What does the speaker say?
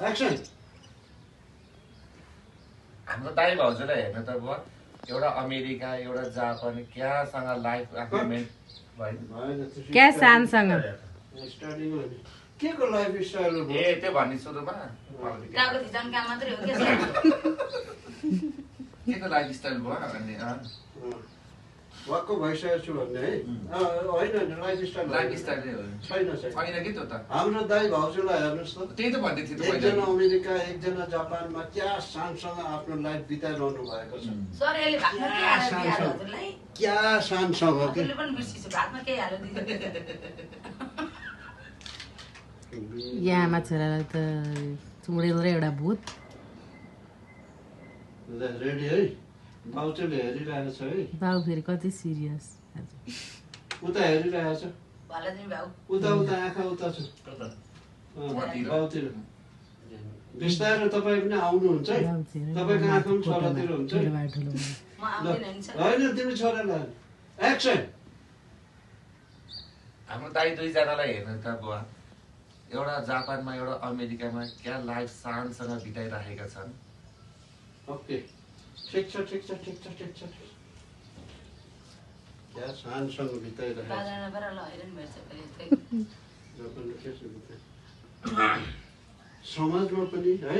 action हाम्रो दाइ भाउजूलाई हेर्नु त बुवा एउटा अमेरिका एउटा जापान क्यासँग लाइफ आफ्नो मेन भयो क्या सानसँग स्टार्टिङ हो नि के को लाइफ स्टाइल हो ए त्यो भन्ने सुरुमा टाउको थिचाउने काम मात्रै हो के के को लाइफ स्टाइल भयो अनि वाक्क भइसकेको छु भन्ने है होइन लाइफ स्टाइल लाइफ स्टाइलै हो छैन होइन कि त्यो त हाम्रो दाइ भाउजूलाई हेर्नुहोस् त त्यही त भन्दै थियो एकजना अमेरिका एकजना जापानमा क्या शानसँग आफ्नो लाइफ बिताइरहनु भएको छ सर यसले भातमा के हालेर दिइहाल्यो हजुरलाई क्या शानसँग के हजुरले पनि बिर्सिछु भातमा के हालेर दिइहाल्यो यहाँ आमा छोरालाई त चुडेल र एउटा भूत रेडी है बाउचोले हेरिरहेको छ है बाउ फेरि कति सिरियस उता हेरिरहेको छ भलादिन भाउ उता उता आँखा उता छ बाउतिर बिस्तारै तपाईँ पनि आउनुहुन्छ है तपाईँको आँखा पनि छोरातिर हुन्छ है म आउँदैन नि सर होइन तिमी छोरालाई एक्सन हाम्रो दाइ दुईजनालाई हेर्नु त बुवा एउटा जापानमा एउटा अमेरिकामा क्या लाइफ शानसँग बिताइराखेका छन् ओके ठिक छ ठिक छ ठिक छ ठिक छ क्या शानसँग बिताइरहेको छ बाजारमा पर ल हैरान भएछ फेरि जापानमा के छ बिताइ समाजमा पनि है